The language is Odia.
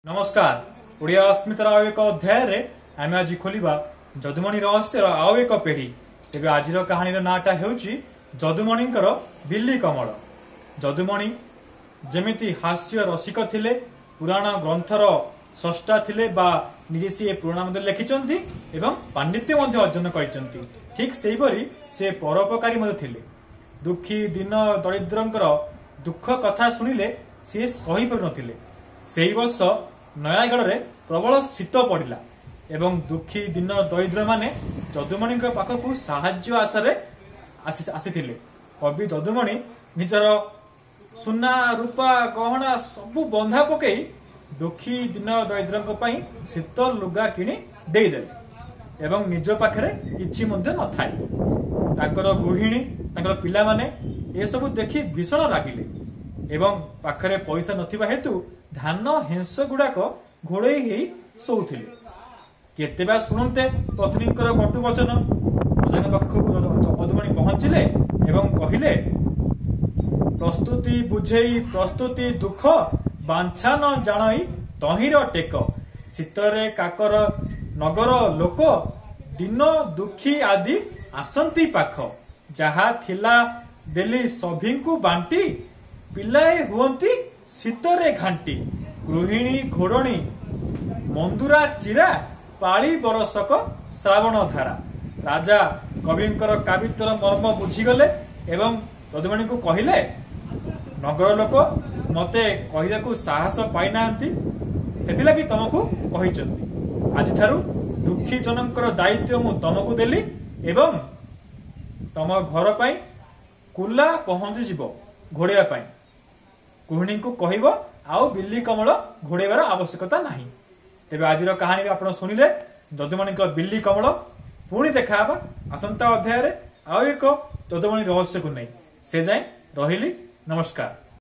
ନମସ୍କାର। ଓଡ଼ିଆ ଅସ୍ମିତାର ଆଉ ଏକ ଅଧ୍ୟାୟରେ ଆମେ ଆଜି ଖୋଲିବା ଯଦୁମଣି ରହସ୍ୟର ଆଉ ଏକ ପେଢୀ। ତେବେ ଆଜିର କାହାଣୀର ନାଁଟା ହେଉଛି ଯଦୁମଣିଙ୍କର ବିଲ୍ଲି କମଳ। ଯଦୁମଣି ଯେମିତି ହାସ୍ୟ ରସିକ ଥିଲେ, ପୁରାଣ ଗ୍ରନ୍ଥର ସ୍ରଷ୍ଟା ଥିଲେ ବା ନିଜେ ସିଏ ପୁରାଣ ମଧ୍ୟ ଲେଖିଛନ୍ତି ଏବଂ ପାଣ୍ଡିତ୍ୟ ମଧ୍ୟ ଅର୍ଜନ କରିଛନ୍ତି, ଠିକ ସେହିପରି ସେ ପରୋପକାରୀ ମଧ୍ୟ ଥିଲେ। ଦୁଃଖୀ ଦୀନ ଦରିଦ୍ରଙ୍କର ଦୁଃଖ କଥା ଶୁଣିଲେ ସିଏ ସହିପାରୁନଥିଲେ। ସେଇ ବର୍ଷ ନୟାଗଡ଼ରେ ପ୍ରବଳ ଶୀତ ପଡ଼ିଲା ଏବଂ ଦୁଃଖୀ ଦୀନ ଦରିଦ୍ରମାନେ ଯଦୁମଣିଙ୍କ ପାଖକୁ ସାହାଯ୍ୟ ଆଶାରେ ଆସିଥିଲେ। କବି ଯଦୁମଣି ନିଜର ସୁନା ରୂପା ଗହଣା ସବୁ ବନ୍ଧା ପକେଇ ଦୁଃଖୀ ଦୀନ ଦରିଦ୍ରଙ୍କ ପାଇଁ ଶୀତ ଲୁଗା କିଣି ଦେଇଦେଲେ ଏବଂ ନିଜ ପାଖରେ କିଛି ମଧ୍ୟ ନଥାଏ। ତାଙ୍କର ଗୃହିଣୀ, ତାଙ୍କର ପିଲାମାନେ ଏସବୁ ଦେଖି ଭୀଷଣ ରାଗିଲେ ଏବଂ ପାଖରେ ପଇସା ନଥିବା ହେତୁ ଧାନ ହେଂସ ଗୁଡାକ ଘୋଡେଇ ହେଇ ଶୋଉଥିଲେ। କେତେ ବା ଶୁଣନ୍ତେ ପତ୍ନୀଙ୍କର କଟୁ ବଚନ। ରଜାଙ୍କ ପାଖକୁ ଯଦୁମଣି ପହଞ୍ଚିଲେ ଏବଂ କହିଲେ, ପ୍ରସ୍ତୁତି ବୁଝେଇ ପ୍ରସ୍ତୁତି ଦୁଃଖ ବାଞ୍ଛା ନ ଜାଣଇ ତହିଁର ଟେକ। ଶୀତରେ କାକର ନଗର ଲୋକ ଦିନ ଦୁଃଖୀ ଆଦି ଆସନ୍ତି ପାଖ। ଯାହା ଥିଲା ଦେଲି ସଭିଙ୍କୁ ବାଣ୍ଟି, ପିଲାଏ ହୁଅନ୍ତି ଶୀତରେ ଘାଣ୍ଟି। ଗୃହିଣୀ ଘୋଡ଼ଣୀ ମନ୍ଦୁରା ଚିରା, ପାଳି ବରଷକ ଶ୍ରାବଣ ଧାରା। ରାଜା କବିଙ୍କର କାବିତ୍ୟର ମର୍ମ ବୁଝିଗଲେ ଏବଂ ଯଦୁମଣିଙ୍କୁ କହିଲେ, ନଗର ଲୋକ ମତେ କହିବାକୁ ସାହସ ପାଇନାହାନ୍ତି, ସେଥିଲାଗି ତମକୁ କହିଛନ୍ତି। ଆଜିଠାରୁ ଦୁଃଖୀ ଜନଙ୍କର ଦାୟିତ୍ୱ ମୁଁ ତମକୁ ଦେଲି ଏବଂ ତମ ଘର ପାଇଁ କୁଲା ପହଞ୍ଚିଯିବ ଘୋଡେଇବା ପାଇଁ। ଗୃହିଣୀଙ୍କୁ କହିବ ଆଉ ବିଲ୍ଲି କମଳ ଘୋଡେଇବାର ଆବଶ୍ୟକତା ନାହିଁ। ତେବେ ଆଜିର କାହାଣୀ ଆପଣ ଶୁଣିଲେ ଯଦୁମଣିଙ୍କ ବିଲ୍ଲି କମଳ। ପୁଣି ଦେଖାହେବା ଆସନ୍ତା ଅଧ୍ୟାୟରେ ଆଉ ଏକ ଯଦୁମଣି ରହସ୍ୟକୁ ନେଇ। ସେ ଯାଏଁ ରହିଲି, ନମସ୍କାର।